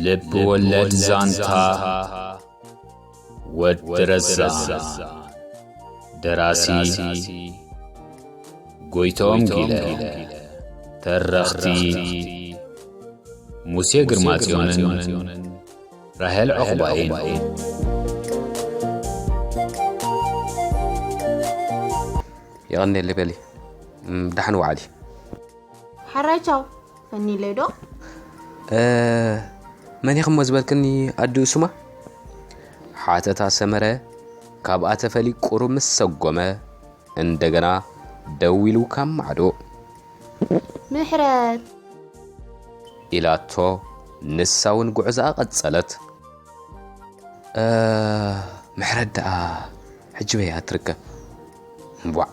ልብ ወለድ ዛንታ ወዲ ረዛን። ደራሲ ጎይቶም ጊለ። ተረኽቲ ሙሴ ግርማጽዮንን ራሄል ዑቕባይን። የቐንየለይ በሊ። እም፣ ደሓን ወዓሊ። ሕራይ ቻው። ፈኒለይ ዶ? እ፣ መን ኢኽሞ ዝበልክኒ ኣዱ ሱማ? ሓተታ ሰመረ ካብኣ ተፈሊ ቁሩብ ምስ ሰጎመ እንደገና ደው ኢሉ ካብ ማዕዶ። ምሕረት። ኢላቶ ንሳ እውን ጉዕዛኣ ቀጸለት። እ፣ ምሕረት ደኣ ሕጂ በይ እያ ትርከብ? እምቧዕ፣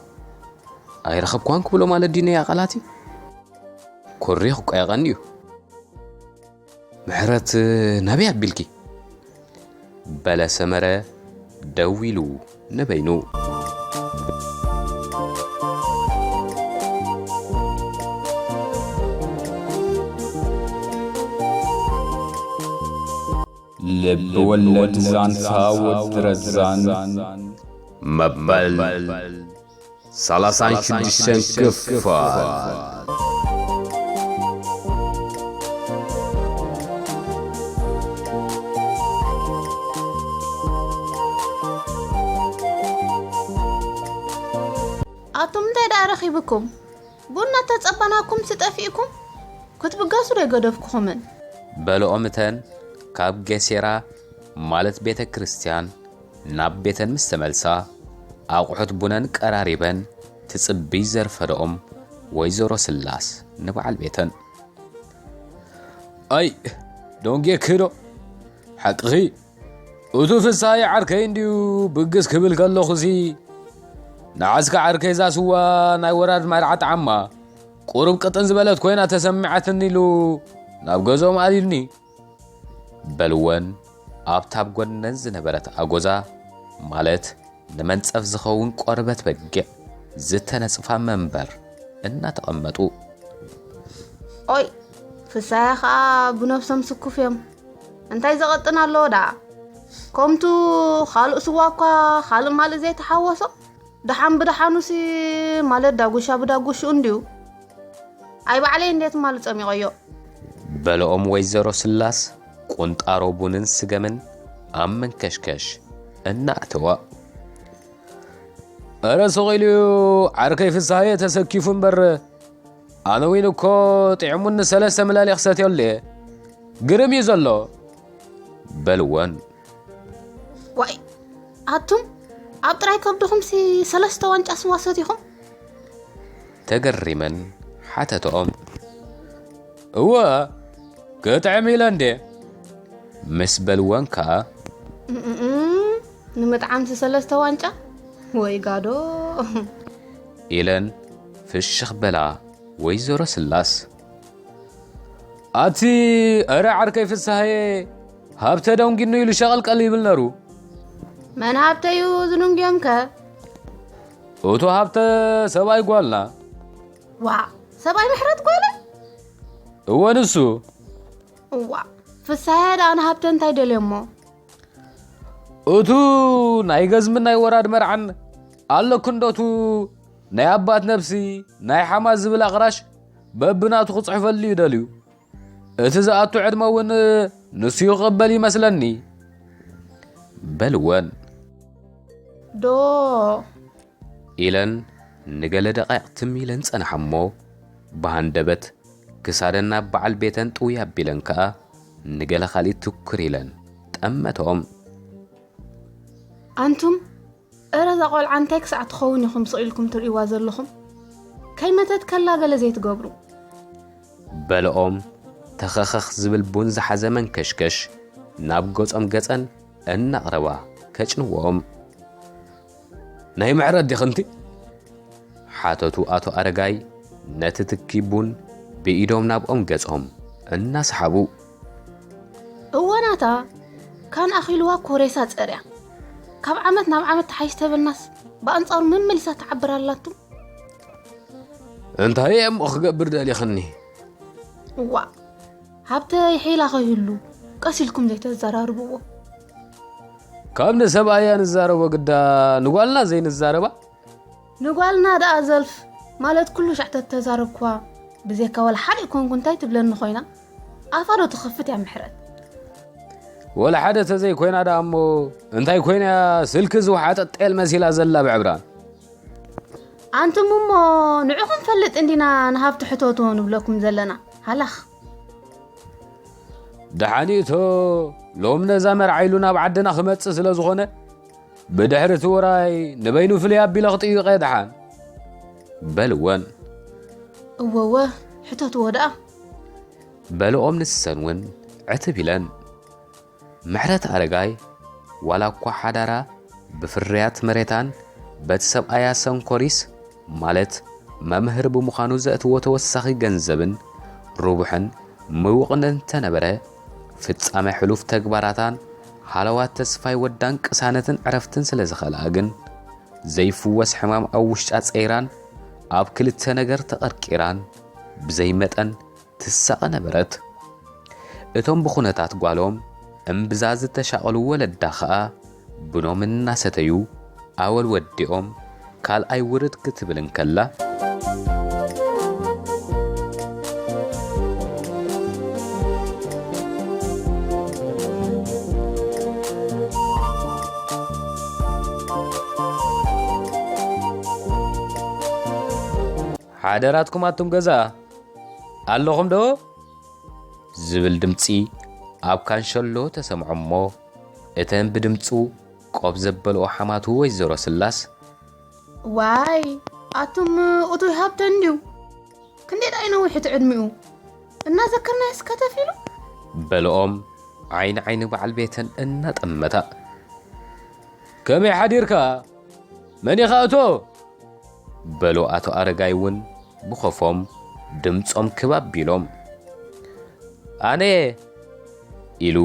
ኣይረኸብኳን ክብሎ ማለት ድዩ ነያ ቃላቲ? ኮሪኽ እኮ የቐንዩ። ምሕረት ናበይ ኣቢልኪ? በለ ሰመረ ደው ኢሉ ንበይኑ። ልብ ወለድ ዛንታ ወዲ ረዛን መበል ሰላሳን ሽዱሽተን ክፋል። ኣቱም እንታይ ደኣ ረኺብኩም? ቡን እናተጸበናኩምሲ ጠፊእኩም? ክትብገሱ ዶ ኣይገደፍኩኹምን? በልኦም እተን ካብ ገሴራ ማለት ቤተ ክርስቲያን ናብ ቤተን ምስ ተመልሳ፣ ኣቑሑት ቡነን ቀራሪበን ትጽብይ ዘርፈደኦም ወይዘሮ ስላስ ንበዓል ቤተን። ኣይ፣ ደንጌኪ ዶ? ሓቅኺ፣ እቱ ፍሳይ ዓርከይ እንድዩ ብግስ ክብል ከለኹሲ፣ ንዓስካ ዓርከይ እዛ ስዋ ናይ ወራድ መርዓ ጠዓማ፣ ቁሩብ ቅጥን ዝበለት ኮይና ተሰሚዓትኒ ኢሉ ናብ ገዝኦም ኣልዩኒ። በልወን ኣብታ ኣብ ጎድነን ዝነበረት ኣጎዛ፣ ማለት ንመንጸፍ ዝኸውን ቆርበት በጊዕ ዝተነጽፋ መንበር እናተቐመጡ። ኦይ፣ ፍሳያ ኸኣ ብነብሶም ስኩፍ እዮም። እንታይ ዘቐጥን ኣለዎ ደኣ? ከምቱ ካልእ ስዋ እኳ ካልእ ማልእ ዘይተሓወሶ፣ ደሓን ብደሓኑሲ ማለት ዳጉሻ ብዳጉሽኡ እንድዩ። ኣይ ባዕለይ እንዴት ማልእ ጸሚቐዮ። በልኦም ወይዘሮ ስላስ ቁንጣሮ ቡንን ስገምን ኣብ መንከሽከሽ እናእተዋ። እረ ስቕ ኢሉ እዩ ዓርከይ ፍስሃየ ተሰኪፉ እምበር፣ ኣነ ዊን እኮ ጥዕሙኒ ሰለስተ ምላሊ ክሰትየሉ እየ። ግርም እዩ ዘሎ። በልወን። ዋይ፣ ኣቱም ኣብ ጥራይ ከብድኹምሲ ሰለስተ ዋንጫ ስዋ ሰቲኹም? ተገሪመን ሓተተኦም። እወ፣ ክጥዕም ኢለ እንዴ? ምስ በልወን ከኣ። እምእም፣ ንምጥዓምሲ ሰለስተ ዋንጫ? ወይ ጋዶ። ኢለን ፍሽኽ በላ ወይዘሮ ስላስ። ኣቲ፣ እረ ዓርከይ ፍስሃየ፣ ሃብተ ደንጊኑ ኢሉ ሸቐልቀል ይብል ነሩ። መን ሃብተ እዩ ዝድንጉዮምከ? እቱ ሃብተ ሰብኣይ ጓልና። ዋ፣ ሰብኣይ ምሕረት ጓለ? እወ፣ ንሱ። እዋ፣ ፍስሃየ ደኣ ንሃብተ እንታይ ደልዮሞ? እቱ ናይ ገዝምን ናይ ወራድ መርዓን ኣለኩ እንዶ፣ እቱ ናይ ኣባት ነብሲ ናይ ሓማት ዝብል ኣቕራሽ በብናቱ ክጽሕፈሉ እዩ ደልዩ። እቲ ዝኣቱ ዕድመ እውን ንሱ ይቕበል ይመስለኒ። በልወን። ዶ። ኢለን ንገለ ደቓይቕ ትም ኢለን ጸንሓ እሞ፣ ብሃንደበት ክሳደን ናብ በዓል ቤተን ጥውይ ኣቢለን ከኣ ንገለ ካልእ ትኩር ኢለን ጠመተኦም። ኣንቱም፣ እረ እዛ ቆልዓ እንታይ ክሳዕ ትኸውን ኢኹም ስቕ ኢልኩም ትርእይዋ ዘለኹም? ከይመተት ከላ ገለ ዘይትገብሩ። በልኦም ተኸኸኽ ዝብል ቡን ዝሓዘ መንከሽከሽ ናብ ገጾም ገጸን እናቕረባ ከጭንዎም። ናይ ምሕረት ዲኽንቲ? ሓተቱ ኣቶ ኣረጋይ ነቲ ትኪ ቡን ብኢዶም ናብኦም ገጾም እናሰሓቡ። እወ ናታ፣ ካን ኣኺልዋ ኮሬሳ ጸርያ። ካብ ዓመት ናብ ዓመት ተሓይሽ ተበልናስ፣ ብኣንጻሩ መመሊሳ ትዓብር ኣላቱ። እንታይ እየ እሞ ክገብር ደሊኽኒ? እዋ፣ ሃብተ ይሒላ ከይህሉ፣ ቀስ ኢልኩም ዘይተዘራርብዎ። ካብ ንሰብኣያ ንዛረቦ ግዳ ንጓልና ዘይንዛረባ? ንጓልና ደኣ ዘልፍ ማለት ኩሉ ሻዕ ተተዛረብክዋ ብዘይካ ወላ ሓደ ይኮንኩ እንታይ ትብለኒ ኮይና? ኣፋ ዶ ትኸፍት እያ ምሕረት? ወላ ሓደ ተዘይኮይና ደኣ እሞ እንታይ ኮይና እያ ስልኪ ዝወሓጠ ጤል መሲላ ዘላ ብዕብራን? ኣንቱም እሞ ንዕኹም ፈልጥ እንዲና ንሃብቲ ሕተቱ ንብለኩም ዘለና። ሃላኽ። ደሓኒቶ ሎም ነዛ መርዓ ኢሉ ናብ ዓድና ክመጽእ ስለ ዝኾነ ብድሕሪ እቲ ውራይ ንበይኑ ፍልይ ኣቢለ ክጥይቐ ደሓን በልወን። እወወ፣ ሕተትዎ ደኣ። በልኦም ንሰን እውን ዕትብ ኢለን። ምሕረት ኣረጋይ ዋላ እኳ ሓዳራ ብፍርያት መሬታን በቲ ሰብኣያ ሰንኮሪስ ማለት መምህር ብምዃኑ ዘእትዎ ተወሳኺ ገንዘብን ርቡሕን ምውቕን እንተነበረ፣ ፍጻመ ሕሉፍ ተግባራታን ሃለዋት ተስፋይ ወዳን ቅሳነትን ዕረፍትን ስለ ዝኸልኣ ግን፣ ዘይፍወስ ሕማም ኣብ ውሽጣ ጸይራን ኣብ ክልተ ነገር ተቐርቂራን ብዘይ መጠን ትሳቐ ነበረት። እቶም ብኹነታት ጓሎም እምብዛ ዝተሻቐሉ ወለዳ ኸኣ ቡኖም እናሰተዩ ኣወል ወዲኦም ካልኣይ ውርድ ክትብል እንከላ፣ ሓደራትኩም ኣቱም ገዛ ኣለኹም ዶ? ዝብል ድምጺ ኣብ ካንሸሎ ተሰምዖ እሞ፣ እተን ብድምጹ ቆብ ዘበልኦ ሓማቱ ወይዘሮ ስላስ፣ ዋይ፣ ኣቱም እቱይ ሃብተ እንድዩ። ክንደይ ደኣ እዩ ነዊሕ እቲ ዕድሚኡ? እናዘከርናዮስ ከተፍ ኢሉ? በልኦም ዓይኒ ዓይኒ በዓል ቤተን እናጠመታ። ከመይ ሓዲርካ? መን ኢኻ እቶ? በሉ ኣቶ ኣረጋይ እውን ብኸፎም ድምጾም ክብ ኣቢሎም። ኣነ ኢሉ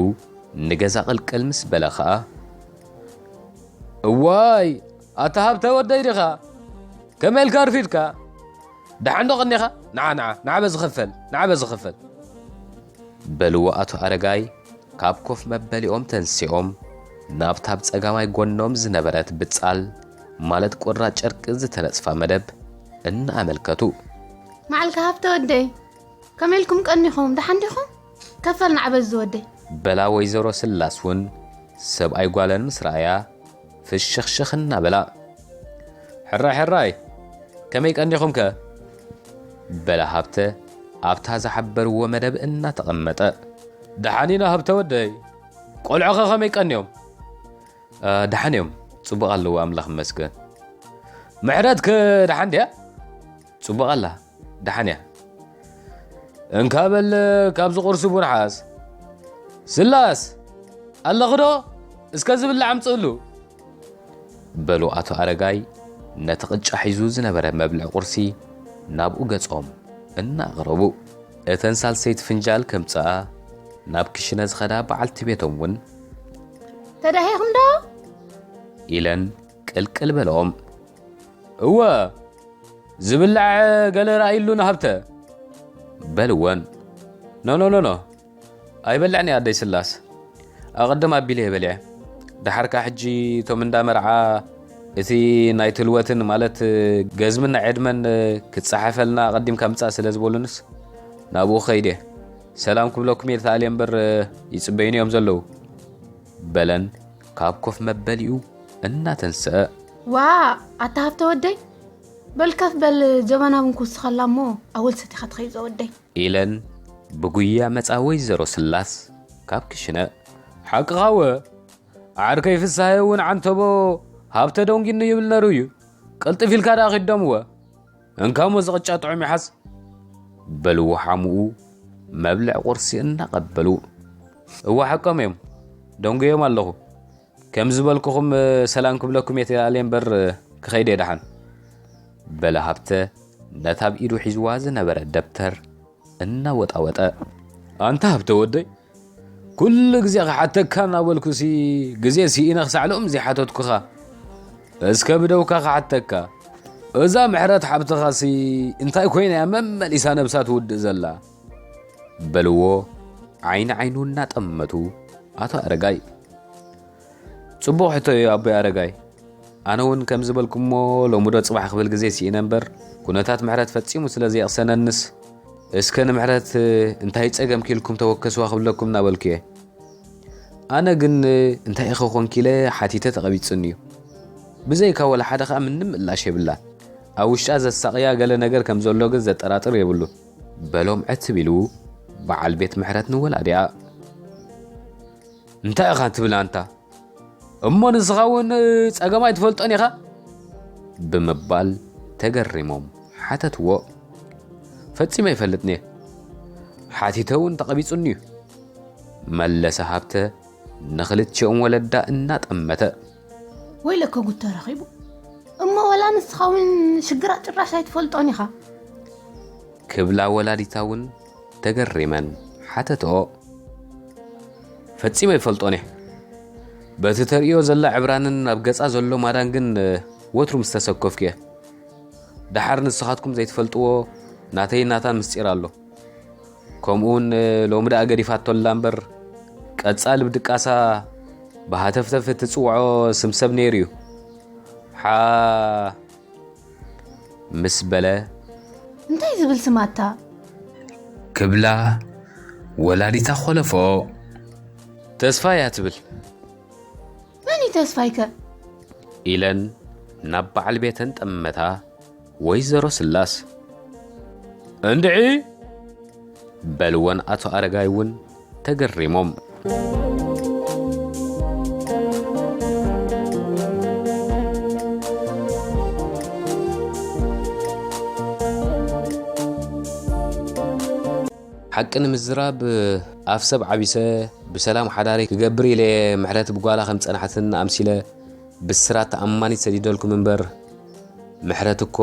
ንገዛ ቅልቅል ምስ በለ ኸኣ፣ እዋይ፣ ኣታ ሃብተ ወደይ ዲኻ? ከመይ ኢልካ ኣርፊድካ? ደሓን ዶ ቀኒኻ? ንዓ፣ ንዓ፣ ንዓ በዚ ክፈል፣ ንዓ በዚ ክፈል። በልዎ ኣቶ ኣረጋይ ካብ ኮፍ መበሊኦም ተንሲኦም ናብታ ኣብ ጸጋማይ ጎኖም ዝነበረት ብጻል ማለት ቁራጭ ጨርቂ ዝተነጽፋ መደብ እናኣመልከቱ። መዓልካ ሃብተ ወደይ፣ ከመይ ኢልኩም ቀኒኹም? ደሓን ዲኹም? ከፈል ንዓ በዚ ወደይ። በላ ወይዘሮ ስላስ እውን ሰብኣይ ጓለን ምስ ረኣያ ፍሽኽሽኽ እናበላ፣ ሕራይ ሕራይ፣ ከመይ ቀኒኹምከ? በላ ሃብተ ኣብታ ዝሓበርዎ መደብ እናተቐመጠ። ደሓን ኢና ሃብተ ወደይ፣ ቆልዑኸ ከመይ ቀንዮም? እ፣ ደሓን እዮም፣ ጽቡቕ ኣለዉ፣ ኣምላኽ ይመስገን። ምሕረትከ ደሓን ድያ? ጽቡቕ ኣላ፣ ደሓን እያ። እንካ በል ካብዚ ቁርሲ ቡን ሓዝ። ስላስ፣ ኣለኺ ዶ? እስከ ዝብላዕ ኣምጽእሉ። በሉ ኣቶ ኣረጋይ ነቲ ቅጫ ሒዙ ዝነበረ መብልዒ ቁርሲ ናብኡ ገጾም እናኣቕረቡ። እተን ሳልሰይቲ ፍንጃል ከምጽኣ ናብ ክሽነ ዝኸዳ በዓልቲ ቤቶም እውን፣ ተዳሂኽም ዶ? ኢለን ቅልቅል በልኦም። እወ፣ ዝብላዕ ገለ ርኣይሉ ንሃብተ። በልወን። ኖ፣ ኖ፣ ኖ፣ ኖ። ኣይበልዕን እየ ኣደይ ስላስ። ኣቐድም ኣቢለ እየ በሊዐ። ደሓርካ ሕጂ እቶም እንዳ መርዓ እቲ ናይ ትልወትን ማለት ገዝምን ናይ ዕድመን ክጸሓፈልና ኣቐዲምካ ምጻእ ስለ ዝበሉንስ ናብኡ ክኸይድ እየ። ሰላም ክብለኩም እየ ተኣልየ እምበር ይጽበዩኒ እዮም ዘለዉ። በለን ካብ ኮፍ መበሊኡ እናተንስአ። ዋ፣ ኣታ ሃብተ ወደይ፣ በል ከፍ በል፣ ጀበና ቡን ክውስኸላ እሞ ኣወል ሰቲኻ ትኸይድ ዘወደይ። ኢለን ብጉያ መጻ ወይዘሮ ስላስ ካብ ክሽነ። ሓቅኻ ወ፣ ዓርከይ ፍስሃየ እውን ዓንተቦ ሃብተ ደንጊኒ ይብል ነሩ እዩ። ቅልጥፍ ኢልካ ደኣ ኺድ ደምወ። እንካሞ ዝቕጫ ጥዑም ይሓዝ። በልዎ ሓሙኡ መብልዕ ቁርሲ እናቐበሉ። እዋ ሓቆም እዮም፣ ደንጉዮም ኣለኹ። ከም ዝበልኩኹም ሰላም ክብለኩም እየ ተኣልየ እምበር ክኸይድ እየ ደሓን። በለ ሃብተ ነታ ኣብ ኢዱ ሒዝዋ ዝነበረ ደብተር እናወጣወጠ። ኣንታ ሃብተ ወደይ፣ ኩሉ ግዜ ክሓተካ እናበልኩሲ ግዜ ስኢነ ክሳዕ ሎሚ ዘይሓተትኩኻ። እስከ ብደውካ ክሓተካ፣ እዛ ምሕረት ሓብትኻሲ እንታይ ኮይና እያ መመሊሳ ነብሳ ትውድእ ዘላ? በልዎ ዓይኒ ዓይኑ እናጠመቱ፣ ኣቶ ኣረጋይ። ጽቡቕ ሕቶ እዩ ኣቦይ ኣረጋይ። ኣነ እውን ከም ዝበልኩሞ ሎሚ ዶ ጽባሕ ክብል ግዜ ስኢነ እምበር፣ ኩነታት ምሕረት ፈጺሙ ስለ ዘየቕሰነንስ፣ እስከ ንምሕረት እንታይ ጸገም ኪልኩም ተወከስዋ ክብለኩም እናበልኩ እየ። ኣነ ግን እንታይ ኢኸ ኮንኪ ኢለ ሓቲተ ተቐቢጽኒ እዩ። ብዘይካ ወላ ሓደ ኸኣ ምንም ምላሽ የብላን። ኣብ ውሽጣ ዘሳቕያ ገለ ነገር ከም ዘሎ ግን ዘጠራጥር የብሉን። በሎም ዕትብ ኢሉ በዓል ቤት ምሕረት ንወላዲኣ። እንታይ ኢኻ ትብል ኣንታ? እሞ ንስኻ እውን ጸገም ኣይትፈልጦን ኢኻ? ብምባል ተገሪሞም ሓተትዎ። ፈጺመ ኣይፈልጥን እየ። ሓቲተ እውን ተቐቢጹኒ እዩ። መለሰ ሃብተ ንኽልቲኦም ወለዳ እናጠመተ። ወይለከ ጉድ ተረኺቡ። እሞ ወላ ንስኻ እውን ሽግራት ጭራሽ ኣይትፈልጦን ኢኻ። ክብላ ወላዲታ እውን ተገሪመን ሓተትኦ። ፈጺመ ይፈልጦን እየ። በቲ ተርእዮ ዘላ ዕብራንን ኣብ ገጻ ዘሎ ማዳን ግን ወትሩ ምስ ተሰከፍኩ እየ። ደሓር ንስኻትኩም ዘይትፈልጥዎ ናተይ ናታን ምስጢር ኣሎ። ከምኡውን ሎሚ ደኣ ገዲፋቶ ኣላ እምበር፣ ቀጻሊ ብድቃሳ ብሃተፍተፍ እትጽውዖ ስም ሰብ ነይሩ እዩ። ሓ ምስ በለ እንታይ ዝብል ስማታ? ክብላ ወላዲታ ኾለፎ። ተስፋ እያ ትብል። መን እዩ ተስፋይከ? ኢለን ናብ በዓል ቤተን ጠመታ። ወይዘሮ ስላስ። እንድዒ? በልወን ኣቶ ኣረጋይ እውን ተገሪሞም። ሓቂ ንምዝራብ ኣፍ ሰብ ዓቢሰ ብሰላም ሓዳረይ ክገብር ኢለ ምሕረት ብጓላ ከም ዝጸንሓትን ኣምሲለ ብስራት ተኣማኒት ሰዲደልኩም እምበር፣ ምሕረት እኮ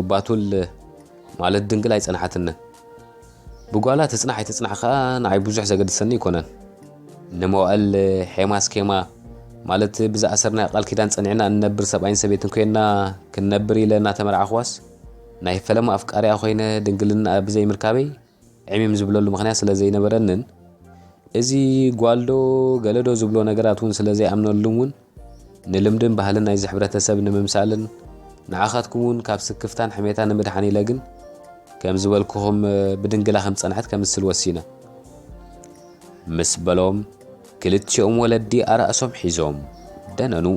ባቱል ማለት ድንግል ኣይጸንሓትንን። ብጓላ ትጽናሕ ኣይትጽናሕ ከኣ ንዓይ ብዙሕ ዘገድሰኒ ኣይኮነን። ንመዋእል ሔማ ስኬማ ማለት ብዝኣሰርናዮ ቃል ኪዳን ጸኒዕና እንነብር ሰብኣይን ሰበይትን ኮይና ክንነብር ኢለ እናተመርዓኽዋስ ናይ ፈለማ ኣፍቃሪኣ ኮይነ ድንግልናኣ ብዘይምርካበይ ዕሚም ዝብለሉ ምኽንያት ስለ ዘይነበረንን፣ እዚ ጓልዶ ገለዶ ዝብሎ ነገራት እውን ስለ ዘይኣምነሉን እውን ንልምድን ባህልን ናይዚ ሕብረተሰብ ንምምሳልን ንዓኻትኩም እውን ካብ ስክፍታን ሕሜታን ንምድሓን ኢለ ግን ከም ዝበልኩኹም ብድንግላ ከም ዝጸንሐት ከምስል ወሲነ። ምስ በሎም ክልቲኦም ወለዲ ኣራእሶም ሒዞም ደነኑ።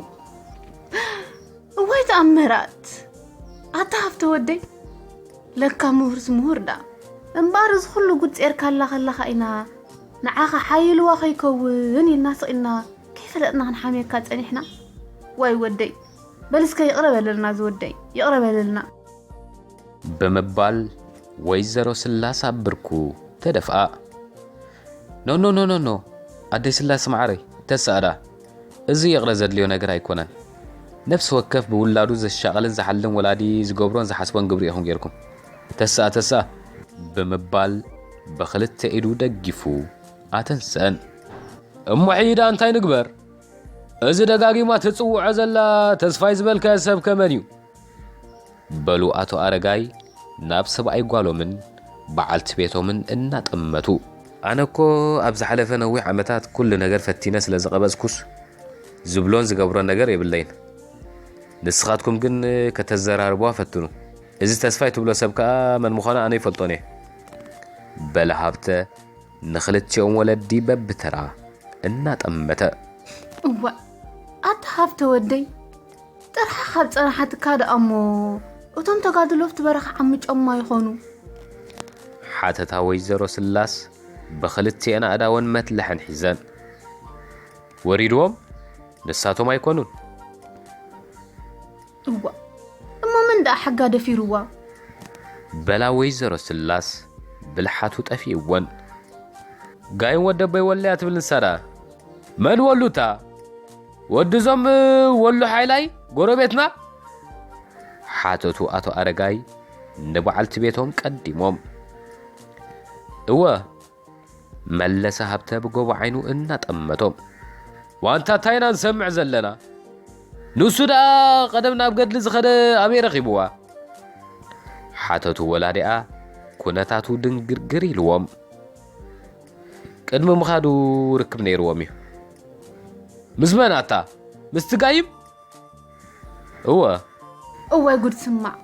እዋይ ተኣምራት! ኣታ ሃብተ ወደይ፣ ለካ ምሁርስ ምሁር ደኣ። እምበኣር እዚ ኩሉ ጉድ ጼርካላ ከለኻ ኢና ንዓኻ ሓይልዋ ከይከውን ኢልና ስቕ ኢልና ከይፈለጥና ክንሓምየካ ጸኒሕና። ዋይ ወደይ፣ በል እስከ ይቕረ በለልና ዝወደይ፣ ይቕረ በለልና። ብምባል ወይዘሮ ስላስ ኣብ ብርኩ ተደፍኣ። ኖ ኖ ኖ ኖ ኖ ኣደይ ስላስ መዓረይ ተስኣ ደኣ እዚ ይቕረ ዘድልዮ ነገር ኣይኮነን። ነፍሲ ወከፍ ብውላዱ ዘሻቕልን ዝሓልን ወላዲ ዝገብሮን ዝሓስቦን ግብሪ ኢኹም ጌርኩም። ተስኣ ተስኣ ብምባል ብኽልተ ኢዱ ደጊፉ ኣተንስአን። እሞ ሕጂ ደኣ እንታይ ንግበር? እዚ ደጋጊማ ትጽውዖ ዘላ ተስፋይ ዝበልካዮ ሰብ ከ መን እዩ? በሉ ኣቶ ኣረጋይ ናብ ሰብኣይ ጓሎምን በዓልቲ ቤቶምን እናጠመቱ። ኣነ እኮ ኣብ ዝሓለፈ ነዊሕ ዓመታት ኩሉ ነገር ፈቲነ ስለ ዝቐበጽኩስ ዝብሎን ዝገብሮን ነገር የብለይን። ንስኻትኩም ግን ከተዘራርብዋ ፈትኑ። እዚ ተስፋይ ትብሎ ሰብ ከኣ መን ምዃኑ ኣነ ይፈልጦን እየ። በለ ሃብተ ንኽልቲኦም ወለዲ በብተራ እናጠመተ። እዋእ ኣታ ሃብተ ወደይ፣ ጥርሓ ካብ ጸናሓትካ ደኣ እሞ እቶም ተጋድሎ ኣብቲ በረኻ ዓምጮማ ይኾኑ። ሓተታ ወይዘሮ ስላስ ብኽልቲኤን ኣእዳወን መትልሐን ሒዘን። ወሪድዎም ንሳቶም ኣይኮኑን። እዋ እሞ መን ደኣ ሓጋ ደፊርዋ? በላ ወይዘሮ ስላስ ብልሓቱ ጠፊእወን። ጋይን ወደቦይ ወለያ ትብል ንሳ ደኣ። መን ወሉታ? ወድዞም ወሉ ሓይላይ ጎረቤትና? ሓተቱ ኣቶ ኣረጋይ ንበዓልቲ ቤቶም ቀዲሞም። እወ መለሰ ሃብተ ብጎቦ ዓይኑ እናጠመቶም። ዋንታ እንታይ ኢና ንሰምዕ ዘለና? ንሱ ደኣ ቀደም ናብ ገድሊ ዝኸደ ኣበይ ረኺብዋ? ሓተቱ ወላዲኣ ኩነታቱ ድንግርግር ኢልዎም። ቅድሚ ምኻዱ ርክብ ነይርዎም እዩ። ምስ መን ኣታ? ምስቲ ጋይም? እወ። እዋይ ጉድ ስማዕ።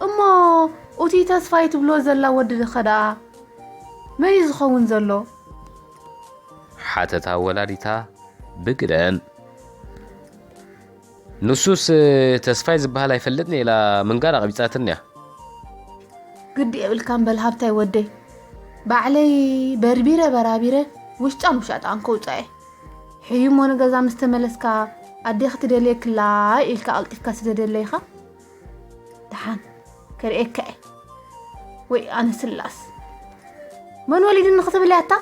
እሞ እቲ ተስፋይ ትብሎ ዘላ ወዲ ኸ ደኣ መን እዩ ዝኸውን ዘሎ? ሓተታ ወላዲታ ብግደን። ንሱስ ተስፋይ ዝበሃል ኣይፈልጥን ኢላ ምንጋር ኣቕቢጻትኒ እያ። ግዲ የብልካን በል ሃብታይ ወደይ። ባዕለይ በርቢረ በራቢረ ውሽጣን ውሻጣን ከውጻኤ። ሕዩሞ ንገዛ ምስ ተመለስካ ኣዴኺ ትደልየክላ ኢልካ ኣቕልጢፍካ ስደደለይኻ። ደሓን ከርእየካ እየ። ወይ ኣነ ስላስ መን ወሊድኒ ክትብል እያ እታ?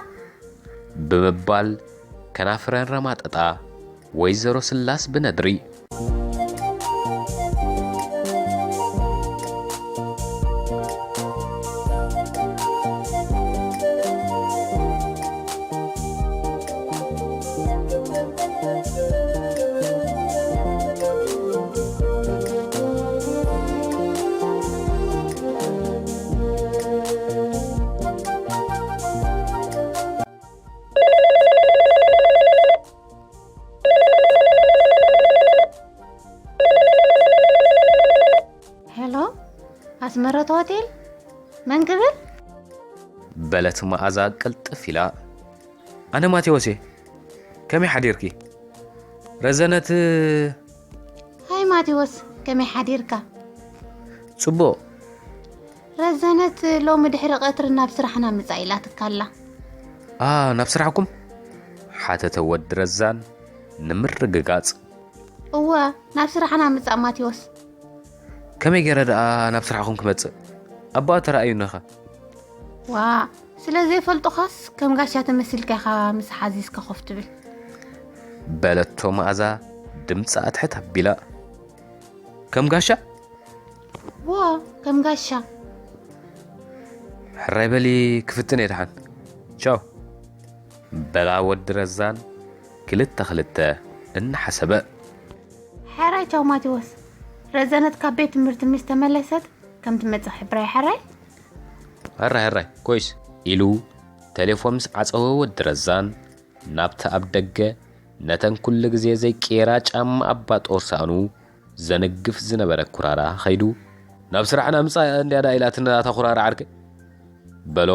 ብምባል ከናፍረን ረማጠጣ። ወይዘሮ ስላስ ብነድሪ። ሄሎ፣ ኣስመረት ሆቴል መን ክብል? በለት መኣዛ ቅልጥፍ ኢላ። ኣነ ማቴዎስ እየ። ከመይ ሓዲርኪ? ረዘነት። ሃይ ማቴዎስ፣ ከመይ ሓዲርካ? ጽቡቕ። ረዘነት ሎሚ ድሕሪ ቀትሪ ናብ ስራሕና ምጻእ ኢላትካ ኣላ። ኣ፣ ናብ ስራሕኩም? ሓተተ ወዲ ረዛን ንምርግጋጽ። እወ፣ ናብ ስራሕና ምጻእ ማቴዎስ። ከመይ ገይረ ደኣ ናብ ስራሕኹም ክመጽእ? ኣቦኣ ተራእዩኒ ኸ? ዋ፣ ስለ ዘይፈልጡኻስ ከም ጋሻ ተመሲልካ ኢኻ ምስ ሓዚዝካ ኮፍ ትብል። በለቶ መኣዛ ድምጻ ኣትሕት ኣቢላ። ከም ጋሻ? ዋ፣ ከም ጋሻ። ሕራይ በሊ ክፍትን እየ ደሓን። ቻው። በላ ወዲ ረዛን ክልተ ክልተ እናሓሰበ። ሕራይ ቻው ማቴዎስ። ረዘነት ካብ ቤት ትምህርቲ ምስ ተመለሰት ከም ትመጽእ ሕብራይ ሕራይ። ሕራይ ሕራይ ኮይስ ኢሉ ተሌፎን ምስ ዓጸወ ወዲ ረዛን ናብቲ ኣብ ደገ ነተን ኩሉ ግዜ ዘይቅየራ ጫማ ኣብ ባጦ ሳእኑ ዘንግፍ ዝነበረ ኩራራ ኸይዱ፣ ናብ ስራሕና ምጻእ እንድያ ደኣ ኢላትና እታ ኩራራ ዓርከይ በሎ።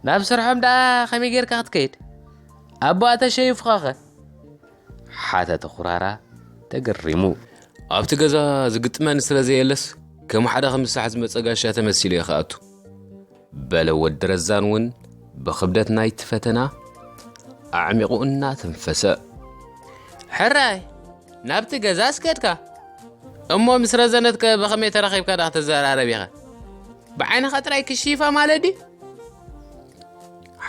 ናብ ስርሖም ደኣ ከመይ ጌርካ ክትከይድ? ኣቦኣ ተሸይፉኻኸ? ሓተተ ኩራራ ተገሪሙ። ኣብቲ ገዛ ዝግጥመኒ ስለ ዘየለስ ከም ሓደ ክምሳሕ ዝመጸ ጋሻ ተመሲሉ እየ ክኣቱ። በለ ወዲ ረዛን እውን ብኽብደት ናይቲ ፈተና ኣዕሚቑ እናተንፈሰ። ሕራይ ናብቲ ገዛ እስከድካ እሞ ምስ ረዘነትከ ብኸመይ ተራኺብካ ዳ ክትዘራረብ ኢኻ? ብዓይንኻ ጥራይ ክሽይፋ ማለት ድዩ?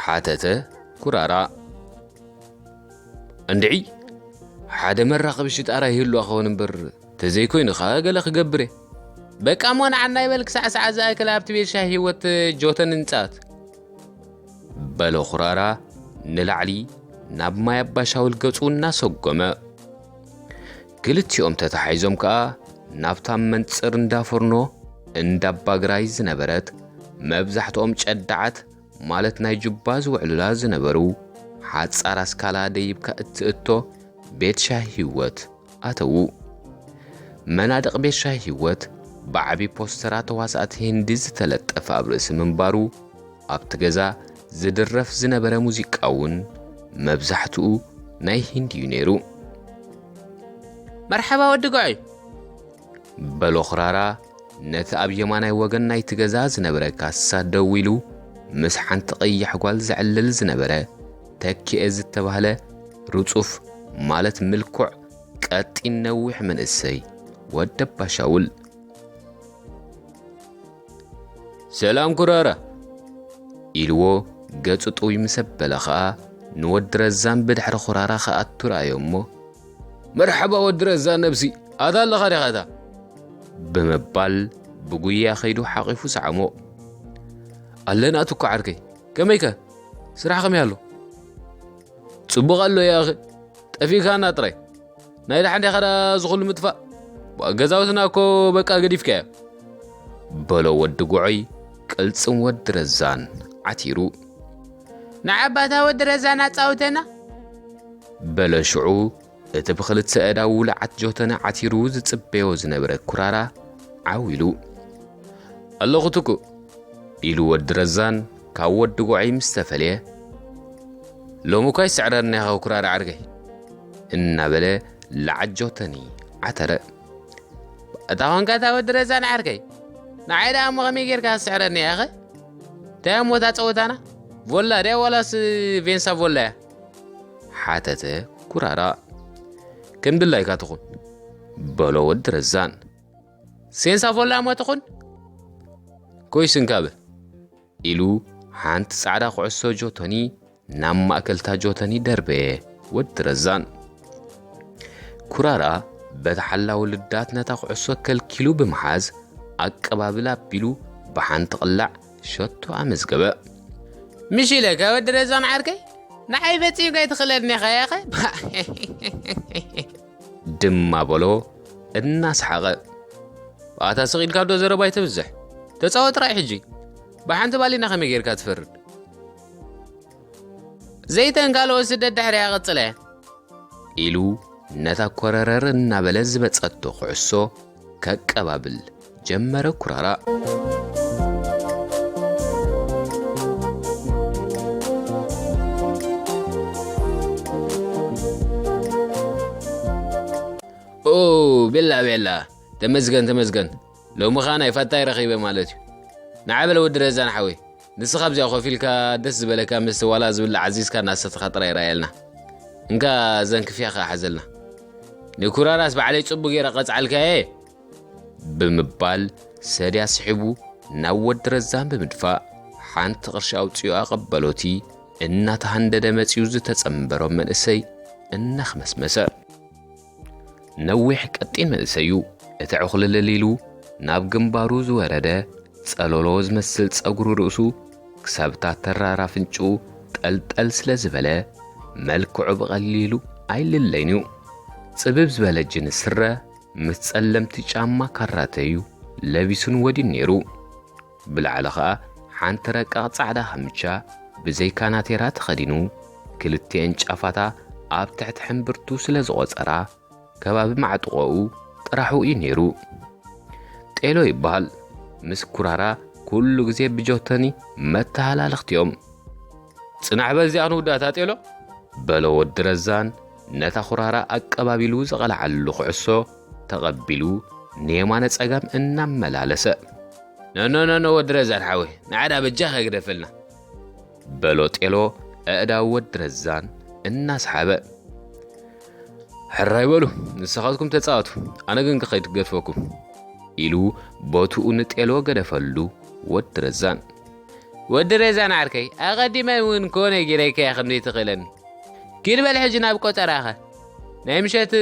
ሓተተ ኩራራ። እንድዒ ሓደ መራኸቢ ሽጣራ ይህሉ ኣኸውን እምበር ተዘይኮይኑ ኸኣ ገለ ክገብር እየ። በቃ እሞ ንዓና ይበል ክሳዕ ሰዓት ዝኣክል ኣብቲ ቤት ሻሂ ህይወት ጆተን ንጻወት። በሎ ኩራራ ንላዕሊ ናብ ማይ ኣባሻውል ገጹ እናሰጎመ። ክልቲኦም ተታሓሒዞም ከኣ ናብታ መንጽር እንዳ ፎርኖ እንዳ ኣባግራይ ዝነበረት መብዛሕትኦም ጨዳዓት ማለት ናይ ጁባ ዝውዕሉላ ዝነበሩ ሓጻር ኣስካላ ደይብካ እትእቶ ቤት ሻሂ ህይወት ኣተዉ። መናድቕ ቤት ሻሂ ህይወት ብዓቢ ፖስተራ ተዋሳእቲ ሂንዲ ዝተለጠፈ ኣብ ርእሲ ምንባሩ ኣብቲ ገዛ ዝድረፍ ዝነበረ ሙዚቃ እውን መብዛሕትኡ ናይ ሂንዲ እዩ ነይሩ። መርሓባ ወዲ ጉዐይ በሎ ኹራራ ነቲ ኣብ የማናይ ወገን ናይቲ ገዛ ዝነበረ ካሳ ደው ኢሉ ምስ ሓንቲ ቀያሕ ጓል ዘዕልል ዝነበረ ተኪኤ ዝተባህለ ርጹፍ ማለት ምልኩዕ ቀጢን ነዊሕ መንእሰይ ወዲ ኣባሻውል። ሰላም ኩራራ ኢልዎ ገጹ ጥውይ ምስ ኣበለ ኸኣ ንወዲ ረዛን ብድሕሪ ኩራራ ክኣቱ ረኣዮ እሞ መርሓባ ወዲ ረዛን ነብሲ ኣታ ኣለኻ ዲኻ እታ ብምባል ብጉያ ከይዱ ሓቒፉ ሰዓሞ። ኣለና ትኩ ዓርከይ ከመይከ ስራሕ ከመይ ኣሎ? ጽቡቕ ኣሎ ያኺ ጠፊእካና ጥራይ ናይ ደሓን ዲኻ ደኣ ዝኹሉ ምጥፋእ? ገዛውትና እኮ በቃ ገዲፍካዮ በሎ ወዲ ጉዖይ ቅልጽም ወዲ ረዛን ዓቲሩ። ንዓባታ ወዲ ረዛን ኣጻውተና። በለ ሽዑ እቲ ብኽልተ ኣእዳዉ ልዓት ጆተኒ ዓቲሩ ዝጽበዮ ዝነበረ ኩራራ ዓው ኢሉ። ኣለኹ ትኩእ ኢሉ ወዲ ረዛን ካብ ወዲ ጎዓይ ምስ ተፈልየ፣ ሎሚ እኳ ይስዕረኒ ኢኻ ኩራራ ዓርከይ እናበለ ልዓት ጆተኒ ዓተረ። እታ ኾንካ እታ ወዲ ረዛን ዓርከይ፣ ንዓይ ደኣ እሞ ከመይ ጌርካ ትስዕረኒ ኢኻ? እንታይ እሞ እታ ጸወታና? ቮላ ድያ ዋላስ ቬንሳ ቮላ እያ? ሓተተ ኩራራ። ከም ድላይካ ትኹን በሎ ወዲ ረዛን። ሴንሳ ቮላ እሞ ትኹን ኮይስ እንካበል ኢሉ ሓንቲ ጻዕዳ ኩዕሶ ጆቶኒ ናብ ማእከልታ ጆቶኒ ደርበየ ወዲ ረዛን። ኩራራ በቲ ሓላዊ ልዳት ነታ ኩዕሶ ከልኪሉ ብምሓዝ ኣቀባብል ኣቢሉ ብሓንቲ ቅላዕ ሸቶ ኣመዝገበ። ምሽ ኢለካ ወዲ ረዛን ዓርከይ፣ ንዓይ ፈጺምካ ኣይትኽእለኒ ኢኻ ኢኻ። ድማ በሎ እናሰሓቐ። ኣታ ስቕ ኢልካ ዶ ዘረባ ኣይተብዝሕ። ተጻወት ጥራይ ሕጂ። ብሓንቲ ባሊና ከመይ ጌርካ ትፈርድ? ዘይተን ካልኦት ስደት ድሕሪያ ቀጽለ። ኢሉ ነታ ኮረረር እናበለ ዝመጸቶ ኩዕሶ ከቀባብል ጀመረ ኩራራ። ኦ፣ ቤላ፣ ቤላ፣ ተመስገን፣ ተመስገን። ሎሚ ኸኣ ናይ ፋታይ ረኺበ ማለት እዩ። ንዓ በለ ወዲ ረዛን ሓወይ፣ ንስኻ ኣብዚኣ ኮፍ ኢልካ ደስ ዝበለካ መስተ ዋላ ዝብላዕ ኣዚዝካ እናሰተኻ ጥራይ ርኣየልና። እንካ እዘን ክፍያ ኸኣ ሓዘልና። ንኩራራስ ባዕለይ ጽቡቕ ገይረ ቀጽዓልካየ። ብምባል ሰድያ ስሒቡ ናብ ወዲ ረዛን ብምድፋእ ሓንቲ ቅርሺ ኣውጺኡ ኣቐበሎቲ። እናተሃንደደ መጺኡ ዝተጸንበሮ መንእሰይ እናኽመስመሰ። ነዊሕ ቀጢን መንእሰይ እዩ። እቲ ዕኹልልል ኢሉ ናብ ግንባሩ ዝወረደ ጸሎሎ ዝመስል ጸጉሪ ርእሱ ክሳብ እታ ተራር ኣፍንጭኡ ጠልጠል ስለ ዝበለ፣ መልክዑ ብቐሊሉ ኣይልለይን እዩ። ጽብብ ዝበለ ጅንስ ስረ ምስ ጸለምቲ ጫማ ካራተ እዩ ለቢሱን ወዲን ነይሩ። ብላዕሊ ኸኣ ሓንቲ ረቃቕ ጻዕዳ ካምቻ ብዘይ ካናቴራ ተኸዲኑ፣ ክልቲኤን ጫፋታ ኣብ ትሕቲ ሕምብርቱ ስለ ዝቖጸራ፣ ከባቢ ማዕጥቖኡ ጥራሑ እዩ ነይሩ። ጤሎ ይበሃል። ምስ ኩራራ ኩሉ ግዜ ብጆተኒ መተሃላለኽቲ እዮም። ጽናሕ በል እዚኣ ክንውዳእታ ጤሎ፣ በሎ ወዲ ረዛን ነታ ኩራራ ኣቀባቢሉ ዝቐልዓሉ ኩዕሶ ተቐቢሉ ንየማነ ጸጋም እናመላለሰ። ኖ፣ ኖ፣ ኖ፣ ኖ፣ ወዲ ረዛን ሓወይ፣ ንዓዳ በጃኻ ግደፈልና። በሎ ጤሎ ኣእዳው ወዲ ረዛን እናሰሓበ። ሕራይ በሉ፣ ንስኻትኩም ተጻወቱ፣ ኣነ ግን ክኸይድ ክገድፈኩም፣ ኢሉ ቦትኡ ንጤሎ ገደፈሉ ወዲ ረዛን። ወዲ ረዛን ዓርከይ፣ ኣቐዲመ እውን ኮነ ጊረይካያ ከም ዘይትኽእለኒ። ኪድ በል ሕጂ ናብ ቆጸራኸ። ናይ ምሸት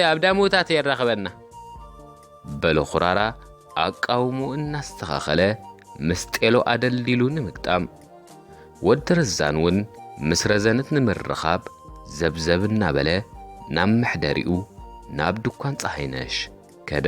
ኣብ ዳሙታት የራኽበና። በሎ ኩራራ ኣቃውሙ እናስተኻኸለ ምስ ጤሎ ኣደልዲሉ ንምግጣም። ወዲ ረዛን እውን ምስ ረዘነት ንምርኻብ ዘብዘብ እናበለ ናብ መሕደሪኡ ናብ ድኳን ፀሃይነሽ ከደ።